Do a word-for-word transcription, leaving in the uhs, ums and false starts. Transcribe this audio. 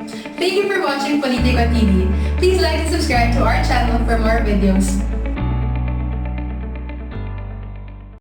Thank you for watching Politico T V. Please like and subscribe to our channel for more videos.